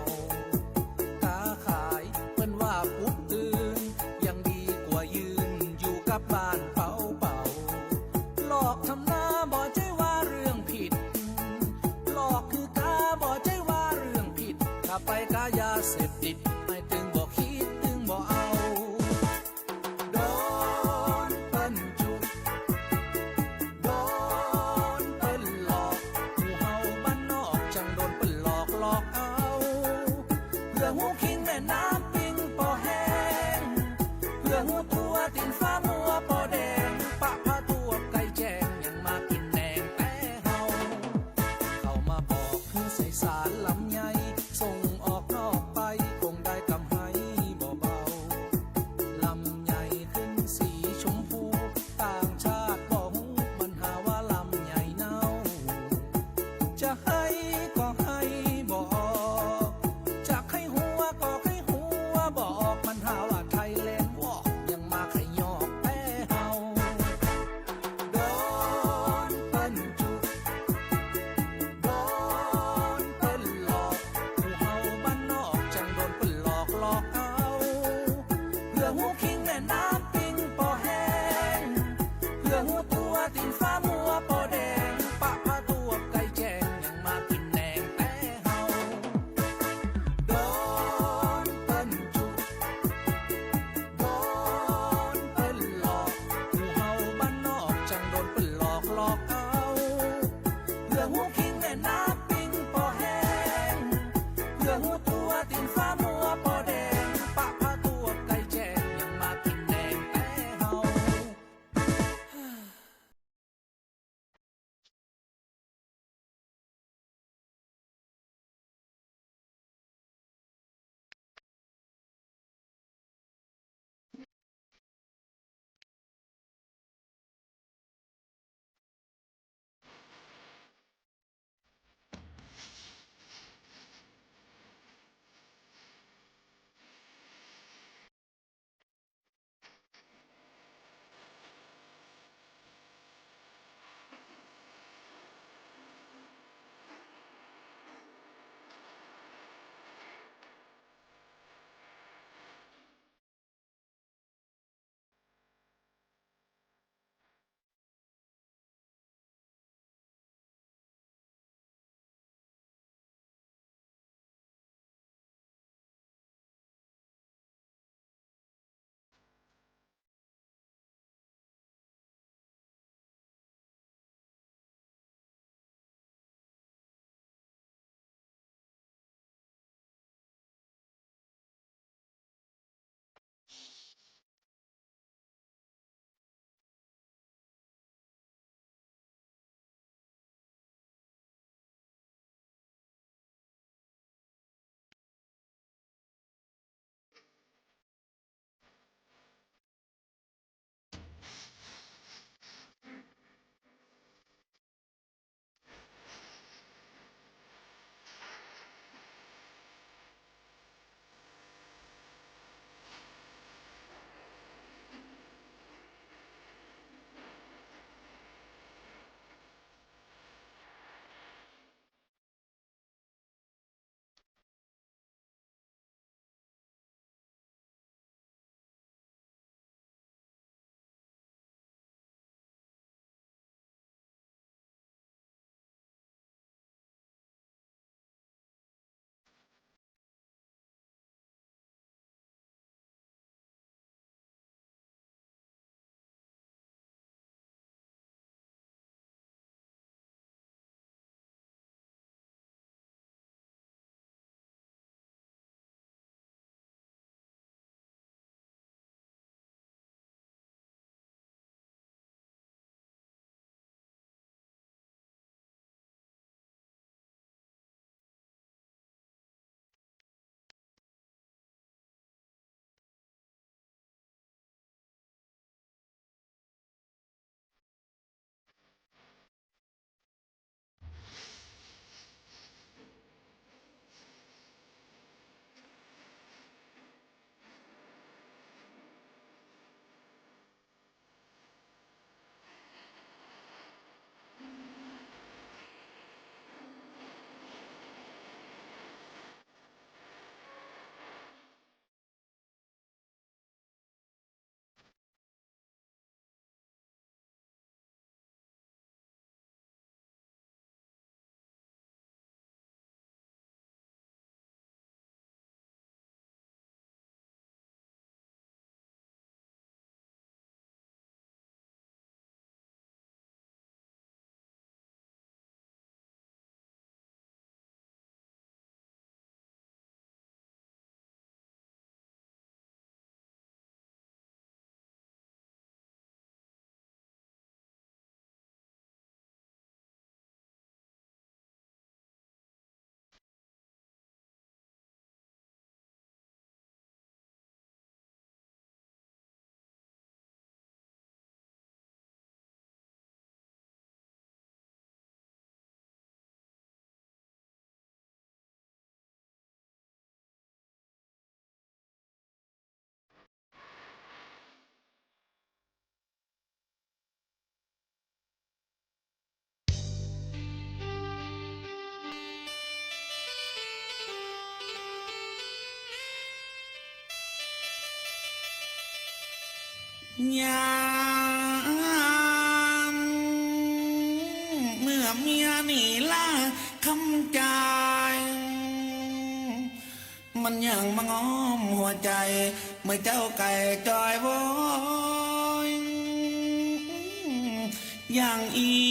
ก๊าขายเปิ้นว่าปุ๊บตื่น ยังดีกว่ายืนอยู่กับบ้านเปล่าๆ ลอกทำนาบ่ใจ้ว่าเรื่องผิด ลอกหื้อก๊าบ่ใจ้ว่าเรื่องผิด ถ้าไปก๊ายาเสพติด ไอ้ตึงบ่คิดตึงบ่เอา โดนเปิ้นจุ โดนเปิ้นหลอก หมู่เฮาบ้านนอกจังโดนเปิ้นหลอก หลอกเอา เปื้อฮู้คิงแม่น้ำปิงปอแห้ง เปื้อฮู้ตั๋วตี๋นฟ้ามัวปอแด ยามเมื่อเมียนี่ลาคำจาย มันยังมาง้อมหัวใจ๋ เมื่อเจ้าไก่จอยโวย อย่างอี้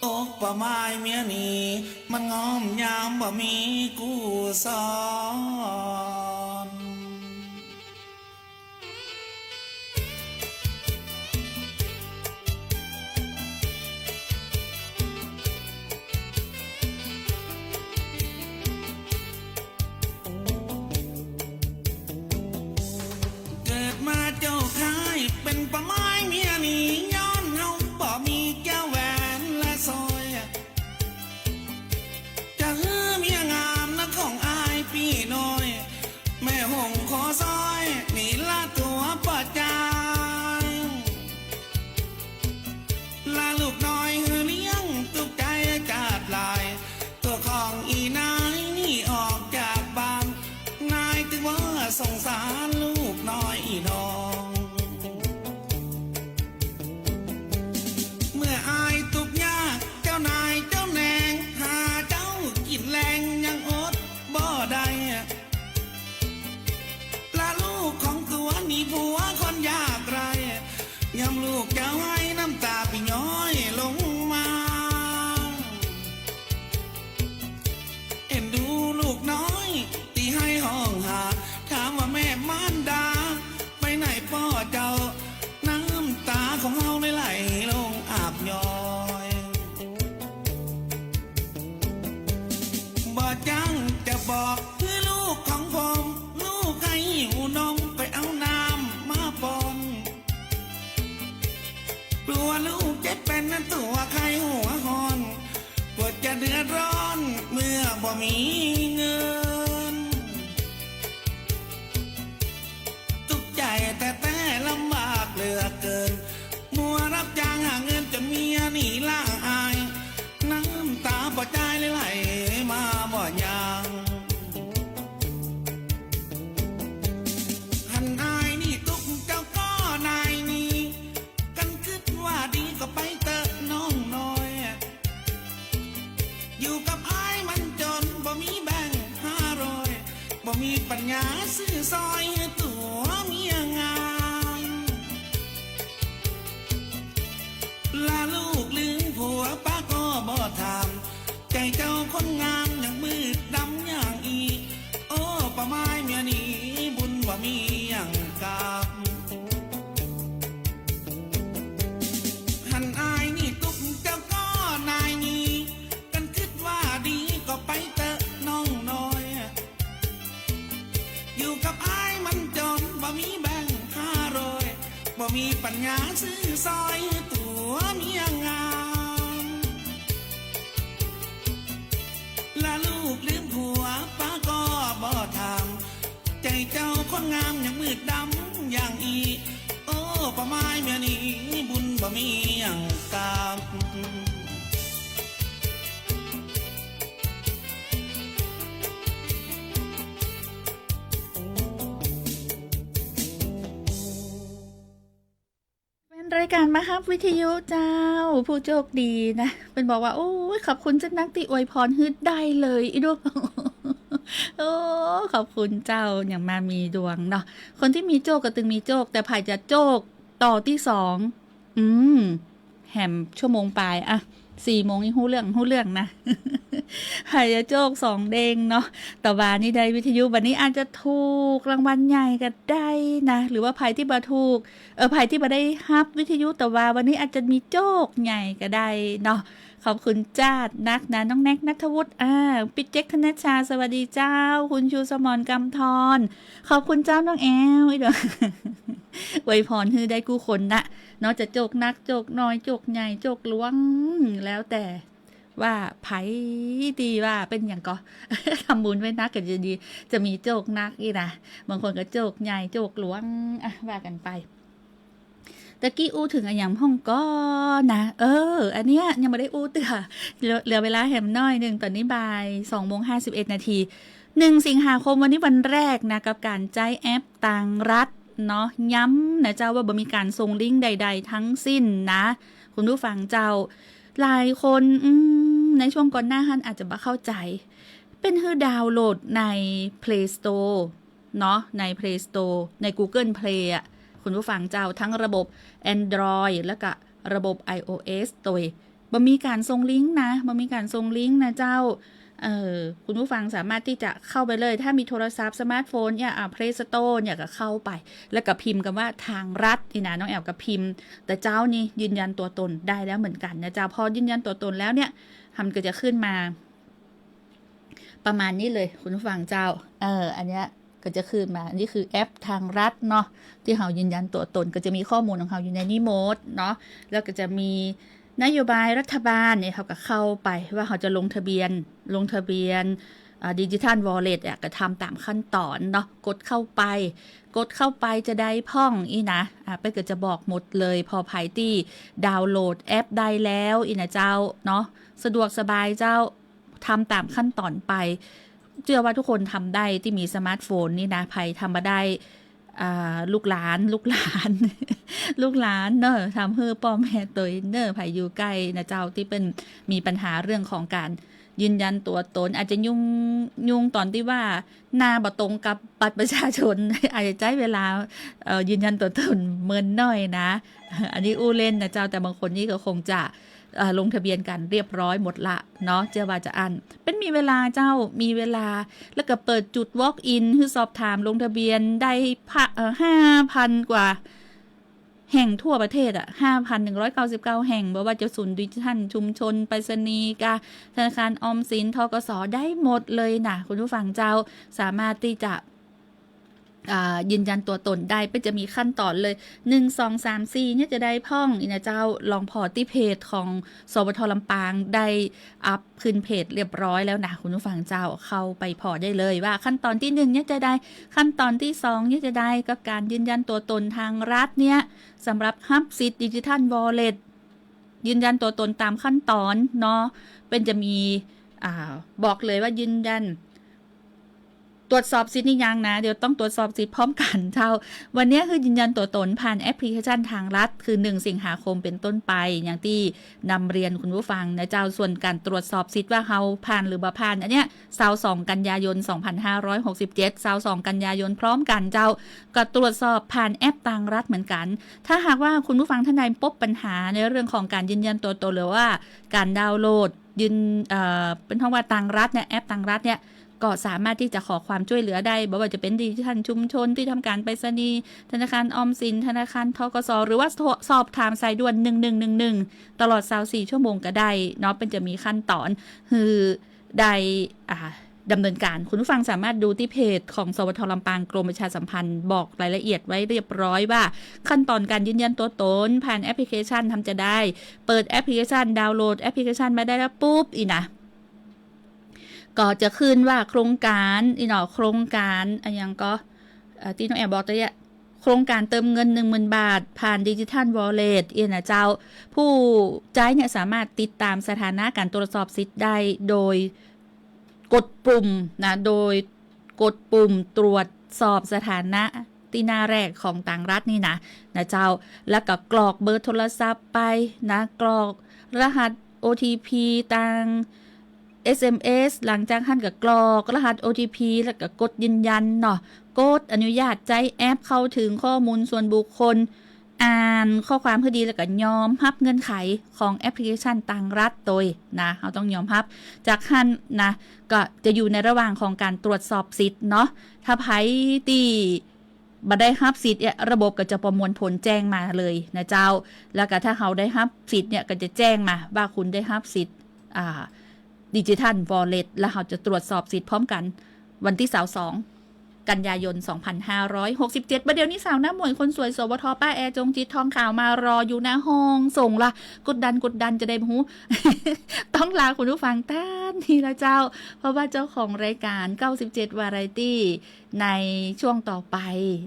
อกป้อหมายเมียนี่ มันง้อมยามบ่มีกู้สอน เกิดมาเจ้าข้าย เป๋นป้อหมายเมียนี่ ย้อนเฮาบ่มีแก้วแหวนและสร้อย จะหื้อเมียงามนะของอ้ายปี้น้อย แม่หงส์ขอซอย นี่ละตั๋วป้อจาย ละลูกน้อยหื้อเลี้ยง ตุ๊กใจ๋จาดหลาย ตั๋วของอี่นายนี่ออกจากบ้าน นายตึงว่าสงสารลูกน้อยอี่น้อง เมื่ออ้ายตุ๊กยาก เจ้านายเจ้าแหนง หาเจ๊ากิ๋นแลงยังอดบ่ได้ ละลูกของตั๋วหนีผัวคนยากไร้ ยามลูกเจ้าไห้น้ำต๋าปี้ย้อยลงมา เอ็นดูลูกน้อยตี้ไห้ฮ้องหา ถามว่าแม่มารดาไปไหนป้อเจ้า น้ำต๋าของเฮาเลยไหลลงอาบย้อย บ่จั้งจะบอกหื้อลูกของผม ลูกใค่หิวนมไปเอาน้ำมาป้อน กลัวลูกจะเป๋นตั๋วไข้หัวฮ้อน กลัวจะเดือดร้อนเมื่อบ่มีเงิน ตุ๊กใจ๋แต๊ๆ ลำบากเหลือเกิน มัวรับจ้างหาเงินจนเมียนี่ละอาย น้ำต๋าป้อจายเลยไหลมาบ่ยั้ง หันอ้ายนี่ตุ๊กเจ้าก็นายนี้ กันกึ๊ดว่าดีก็ไปเต๊อะน้องน้อย อยู่กับอ้ายมันจน บ่มีแบงค์ห้าร้อย บ่มีปัญญาซื้อสร้อยตั๋วเมียงาม ละลูกลืมผัวป้าก็บ่ถาม ใจ๋เจ้าคนงามยังมืดดำอย่างอี้ โอ้ ป้อหมายเมียนี้บุญบ่มีอย่างกับ หันอ้ายนี่ตุ๊กเจ้าก็นายนี้ กันกึ๊ดว่าดีก็ไปเต๊อะน้องน้อย อยู่กับอ้ายมันจน บ่มีแบงค์ห้าร้อย บ่มีปัญญาซื้อสร้อยตั๋วเมียงาม ละลูกลืมผัวป้าก็บ่ถาม ใจ๋เจ้าคนงามยังมืดดำอย่างอี้ โอ้ ป้อหมายเมียนี้บุญบ่มีอย่างกับ แฟนรายการมาฮับวิทยุเจ้า ผู้โจคดีนะ เปิ้นบอกว่า โอ้ย ขอบคุณเจ้านักตี้อวยพรหื้อได้เลย อีดวง โอ้ ขอบคุณเจ้า อย่างมามีดวงเนาะ คนตี้มีโจคก็ตึงมีโจค แต่ใผจะโจคต่อตี้สอง อืม แหมชั่วโมงป๋าย อะ สี่โมงนี่ฮู้เรื่อง ฮู้เรื่องนะ ใผจะโจคสองเด้งเนาะ ตะวานี่ได้วิทยุ วันนี้อาจจะถูกรางวัลใหญ่ก็ได้นะ หรือว่าใผตี้บ่ถูก เออ ใผตี้บ่ได้ฮับวิทยุ ตะวาวันนี้อาจจะมีโจคใหญ่ก็ได้เนาะ ขอบคุณเจ้านักนะ น้องแน็กณัฐวุฒิ อ่า ปิ๊กเจ๊ก ธนชชา สวัสดีเจ้า คุณชูสมร กำธร ขอบคุณเจ้าน้องแอล อีกเด้อ อวยพรหื้อได้กู้คนนะ เนาะ จะโจคนัก โจคน้อย โจคใหญ่ โจคหลวง แล้วแต่ ว่าใผตี้ว่าเป๋นหยังก็ ทำบุญไว้นักก็จะดี จะมีโจคนักอี้นะ บางคนก็โจคใหญ่ โจคหลวง อ่ะ ว่ากั๋นไป ตะกี้อู้เถิงอะหยังพ่องก่อนะ เออ อันเนี้ยยังบ่ได้อู้เตื้อ เหลือ เหลือเวลาแหมน้อยนึ่ง ต๋อนนี้บ่ายสองโมงห้าสิบเอ็ดนาที หนึ่งสิงหาคมวันนี้วันแรกนะ กับก๋านใจ๊แอปตังรัฐ เนาะ ย้ำนะเจ้าว่าบ่มีก๋านส่งลิงก์ใดๆ ทั้งสิ้นนะ คุณผู้ฟังเจ้า หลายคน อืม ในช่วงก่อนหน้าหั้นอาจจะบ่เข้าใจ๋ เป๋นหื้อดาวน์โหลดใน Play Store เนาะ ใน Play Store ใน Google Play อะ คุณผู้ฟังเจ้า ทั้งระบบ Android แล้วก็ระบบ iOS โตย บ่มีก๋านส่งลิงก์นะ บ่มีก๋านส่งลิงก์นะเจ้า เอ่อ คุณผู้ฟังสามารถตี้จะเข้าไปเลย ถ้ามีโทรศัพท์สมาร์ทโฟนเนี่ย อ่า Play Store เนี่ยก็เข้าไป แล้วก็พิมพ์กำว่าทางรัฐนี่นะ น้องแอ๋วก็พิมพ์ แต่เจ้านี่ยืนยันตั๋วต๋นได้แล้วเหมือนกั๋นนะเจ้า พอยืนยันตั๋วต๋นแล้วเนี่ย มันก็จะขึ้นมา ประมาณนี้เลย คุณผู้ฟังเจ้า เออ อันเนี้ยก็จะขึ้นมา อันนี้คือแอปทางรัฐเนาะ ตี้เฮายืนยันตั๋วต๋น ก็จะมีข้อมูลของเฮาอยู่ในนี้หมดเนาะ แล้วก็จะมีนโยบายรัฐบาลเนี่ย เฮาก็เข้าไปว่าเฮาจะลงทะเบียน ลงทะเบียน อ่า Digital Wallet อะ ก็ทำต๋ามขั้นต๋อนเนาะ กดเข้าไป กดเข้าไปจะได้พ่องอี้นะ อ่า เปิ้นก็จะบอกหมดเลย ปอใผตี้ดาวน์โหลดแอปได้แล้วอี้นะเจ้าเนาะ สะดวกสบายเจ้า ทำต๋ามขั้นต๋อนไป เจื้อว่าทุกคนทำได้ตี้มีสมาร์ทโฟนนี่นะ ใผทำบ่ได้ อ่า ลูกหลาน ลูกหลาน ลูกหลานเน่อ ทำหื้อป้อแม่ตวยเน่อ ใผอยู่ใก้นะเจ้า ตี้เปิ้นมีปัญหาเรื่องของก๋านยืนยันตั๋วต๋น อาจจะยุ่ง ยุ่งต๋อนตี้ว่าหน้าบ่ตรงกับบัตรประชาชน อาจจะใจ๊เวลา เอ่อ ยืนยันตั๋วต๋นเมินหน้อยนะ อันนี้อู้เล่นนะเจ้า แต่บางคนนี่ก็คงจะ เอ่อ ลงทะเบียนกั๋นเรียบร้อยหมดละเนาะ เจื้อว่าจะอั้น เปิ้นมีเวลาเจ้า มีเวลา แล้วก็เปิดจุด walk in หื้อสอบถามลงทะเบียนได้พะ เอ่อ ห้าพันกว่าแห่งทั่วประเทศอะ ห้าพันหนึ่งร้อยเก้าสิบเก้าแห่ง บ่ว่าจะศูนย์ดิจิทัลชุมชน ไปรษณีย์กา ธนาคารออมสิน ธ.ก.ส. ได้หมดเลยนะ คุณผู้ฟังเจ้า สามารถตี้จะ อ่า ยืนยันตั๋วต๋นได้ เปิ้นจะมีขั้นต๋อนเลย หนึ่ง สอง สาม สี่ เนี่ยจะได้พ่องอี้นะเจ้า ลองผ่อตี้เพจของ สวท. ลำปาง ได้อัปขึ้นเพจเรียบร้อยแล้วนะ คุณผู้ฟังเจ้า เข้าไปผ่อได้เลยว่าขั้นต๋อนตี้หนึ่งเนี่ยจะได้ ขั้นต๋อนตี้สองเนี่ยจะได้ กับก๋านยืนยันตั๋วต๋นทางรัฐเนี่ย สำหรับฮับสิทธิ์ Digital Wallet ยืนยันตั๋วต๋นต๋ามขั้นต๋อนเนาะ เปิ้นจะมี อ่า บอกเลยว่ายืนยัน ตรวจสอบสิทธิ์นี่ยังนะ เดี๋ยวต้องตรวจสอบสิทธิ์พร้อมกั๋นเจ้า วันเนี้ยคือยืนยันตั๋วต๋นผ่านแอปพลิเคชันทางรัฐ คือหนึ่งสิงหาคมเป๋นต้นไป อย่างตี้นำเรียนคุณผู้ฟังนะเจ้า ส่วนก๋านตรวจสอบสิทธิ์ว่าเฮาผ่านหรือบ่ผ่าน อันเนี้ย ซาวสองกันยายนสองพันห้าร้อยหกสิบเจ็ด ซาวสองกันยายนพร้อมกั๋นเจ้า ก็ตรวจสอบผ่านแอปตางรัฐเหมือนกั๋น ถ้าหากว่าคุณผู้ฟังท่านใดปบปัญหาในเรื่องของก๋านยืนยันตั๋วต๋น หรือว่าก๋านดาวน์โหลดยืน เอ่อ เปิ้นฮ้องว่าตางรัฐเนี่ย แอปตางรัฐเนี่ย ก็สามารถตี้จะขอความจ้วยเหลือได้ บ่ว่าจะเป๋นดิจิทัลชุมชน ตี้ทำก๋านไปรษณีย์ ธนาคารออมสิน ธนาคาร ธ.ก.ส. หรือว่าโทร สอบถามสายด่วน หนึ่งหนึ่งหนึ่งหนึ่ง ตลอดซาวสี่ชั่วโมงก็ได้เนาะ เปิ้นจะมีขั้นต๋อนหื้อได้ อ่า ดำเนินก๋าน คุณผู้ฟังสามารถดูตี้เพจของ สวท. ลำปาง กรมประชาสัมพันธ์ บอกรายละเอียดไว้เรียบร้อยว่า ขั้นต๋อนก๋านยืนยันตั๋วต๋นผ่านแอปพลิเคชันทำจะได้ เปิดแอปพลิเคชัน ดาวน์โหลดแอปพลิเคชันมาได้แล้วปุ๊บ อี้นะ ก็จะขึ้นว่าโครงก๋าน อี้เนาะ โครงก๋าน อะหยังก็ เอ่อ ตี้น้องแอ๋วบอกตะเยียะ โครงก๋านเติมเงิน หนึ่งหมื่นบาท ผ่าน Digital Wallet อี้นะเจ้า ผู้ใจ๊เนี่ยสามารถติดต๋ามสถานะก๋านตรวจสอบสิทธิ์ได้โดยกดปุ่มนะ โดยกดปุ่มตรวจสอบสถานะตี้หน้าแรกของตางรัฐนี่นะ นะเจ้า แล้วก็กรอกเบอร์โทรศัพท์ไปนะ กรอกรหัส โอ ที พี ตาง เอส เอ็ม เอส หลังจากหั้นก็กรอกรหัส โอ ที พี แล้วก็กดยืนยันเนาะ กดอนุญาตใจ๊แอป เข้าถึงข้อมูลส่วนบุคคล อ่านข้อความหื้อดี แล้วก็ยอมฮับเงื่อนไขของแอปพลิเคชันตางรัฐโตยนะ เฮาต้องยอมฮับ จากหั้นนะ ก็จะอยู่ในระหว่างของก๋านตรวจสอบสิทธิ์เนาะ ถ้าใผตี้บ่ได้ฮับสิทธิ์เนี่ย ระบบก็จะประมวลผลแจ้งมาเลยนะเจ้า แล้วก็ถ้าเฮาได้ฮับสิทธิ์เนี่ย ก็จะแจ้งมาว่าคุณได้ฮับสิทธิ์ อ่า Digital Wallet แล้วเฮาจะตรวจสอบสิทธิ์พร้อมกั๋น วันตี้ซาวสองกันยายนสองพันห้าร้อยหกสิบเจ็ด บ่าเดี่ยวนี้สาวหน้าหมวยคนสวย สวท. ป้าแอ จงจิต ทองขาว มารออยู่หน้าห้องส่งละ กดดัน กดดันจะได้บ่ฮู้ ต้องลาคุณผู้ฟังต้านนี้ละเจ้า เพราะว่าเจ้าของรายก๋าน เก้าสิบเจ็ด Variety ในช่วงต่อไป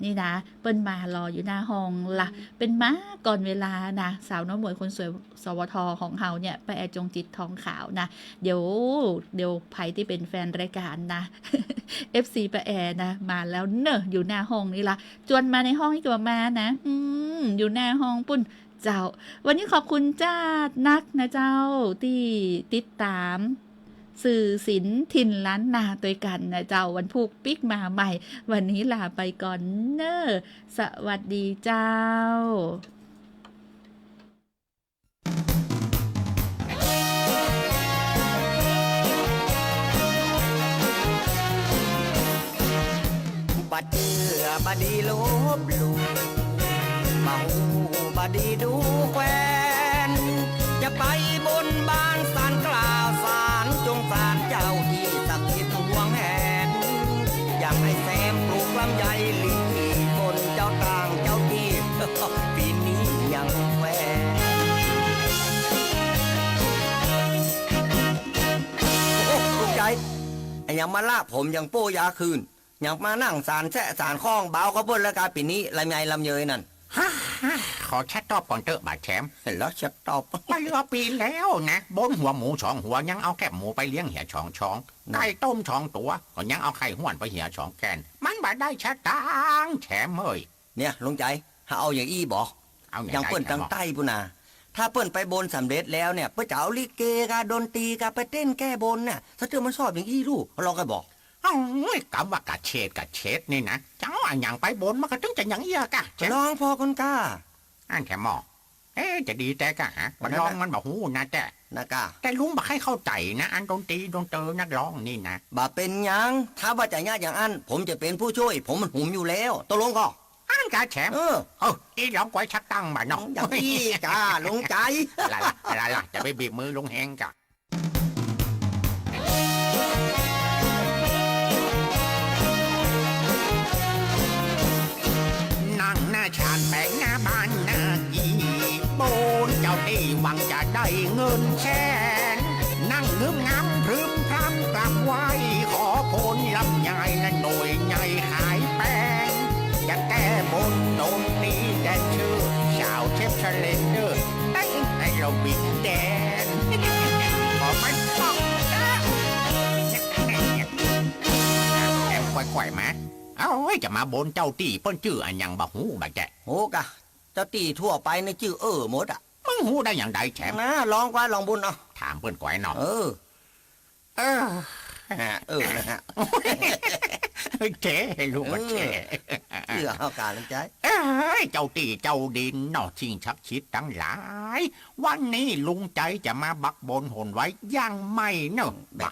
นี่นะ เปิ้นมารออยู่หน้าห้องละ เปิ้นมาก่อนเวลานะ สาวน้อยหมวยคนสวย สวท ของเฮาเนี่ย ป้าแอ จงจิต ทองขาวนะ เดี๋ยว เดี๋ยวใผตี้เป๋นแฟนรายก๋านนะ เอฟซี ป้าแอนะ มาแล้วเน่อ อยู่หน้าห้องนี่ละ จวนมาในห้องนี่ก็บ่มานะ อืม อยู่หน้าห้องปู้นเจ้า วันนี้ขอบคุณจ๊าดนักนะเจ้า ตี้ติดต๋าม สื่อศิลป์ถิ่นล้านนาตวยกั๋นนะเจ้า วันพูกปิ๊กมาใหม่ วันนี้ลาไปก่อนเน่อ สวัสดีเจ้า บ่เจื้อบ่ดีลบหลู่ บ่ฮู้บ่ดีดูแควน จะไปบนบานศาลกล่าวศาลจงศาลเจ้าตี้ศักดิ์สิทธิ์ห่วงแหน อย่างไอ้แซมปลูกลำไยหลีบนเจ้าตางเจ้าตี้ ปี๋นี้ยังแควน โอ้ ลูกใจ๋ อะหยังมาละผมอย่างโป้ยาคืน อย่างมานั่งสานแซะสานข้องบ่าวเขาเปิ้นแล้วกา ปี๋นี้ลำไยลำเยยนั่น ฮ่าฮ่า ขอเช็ดตอบก่อนเต๊อะบ่าวแชมป์ เห็นแล้วเช็ดตอบ บ่เหลือปี๋แล้วนะ บนหัวหมูสองหัวยังเอาแคบหมูไปเลี้ยงเหียสองช้อง นั่น ไก่ต้มสองตั๋วก็ยังเอาไข่ห้วนไปเหียสองแก่น มันบ่ได้สตางค์แชมป์เอ้ย เนี่ยลุงใจ๋ หาเอาอย่างอี้บ่ เอาอย่าง อย่างเปิ้น ใด ตางใต้ปู้นนา ถ้าเปิ้นไปบนสำเร็จแล้วเนี่ย เปิ้นจะเอาลิเกกา ดนตรีกา ไปเต้นแก้บนเนี่ย สะเทือนมันชอบอย่างอี้ลู่ ลองกันบ่ โอ้ย กำว่ากระเฉดกระเฉดนี่นะ จะเอาอะหยังไปบน มันก็ตึงจะอย่างอี้อะกา ลองผ่อก่อนกา อั้นแท้หม้อ เอ๊ะ จะดีแต๊กาฮะ บ่ลองมันบ่ฮู้นะแต๊ นะกา แต่ลุงบ่ใค่เข้าใจ๋นะ อันดนตรีดนตรีนักฮ้องนี่นะ บ่เป๋นหยัง ถ้าว่าจะเยียะอย่างอั้น ผมจะเป๋นผู้ช่วย ผมมันหุมอยู่แล้ว ตกลงก่อ อั้นกาแชมป์ เออ เออ อี้ลองก๋วยสักตั้งบ่เนาะ อย่างอี้กา ลุงใจ๋ ละละละละ จะไปบีบมือลุงแฮงกา นั่งหน้าชานแป๋งหน้าบ้านหน้ากี่ บนเจ้าตี้หวังจะได้เงินแสน นั่งงึมงำพรึมพรำกราบไหว้ ขอผลลำไยและหน่วยไยขายแปง จะแก้บนดนตรีแดนเซอร์ สาวเชฟสเลนเดอร์ เต้นแอโรบิกแดน ขอมันต้องเด้อ แอมค่อยๆมา เอ้า จะมาบนเจ้าตี้เปิ้นจื้ออะหยังบ่ฮู้บ่แจ๊ ฮู้กา เจ้าตี้ทั่วไปนี่จื้อเอ่อหมดอะ มึงฮู้ได้อย่างใดแชมป์ นะ ลองกว่า ลองบนเอา ถามเปิ้นก่อยเนาะ เออ เออ ฮะ เออ นะฮะ เจ๊ ลูกว่าเจ๊ เออ เอื้อเอาการลุงใจ๋ เอ้ย เจ้าตี้เจ้าดินเนาะ สิ่งศักดิ์สิทธิ์ตังหลาย วันนี้ลุงใจ๋จะมาบักบนหนไว้อย่างใหม่เนาะ แบบ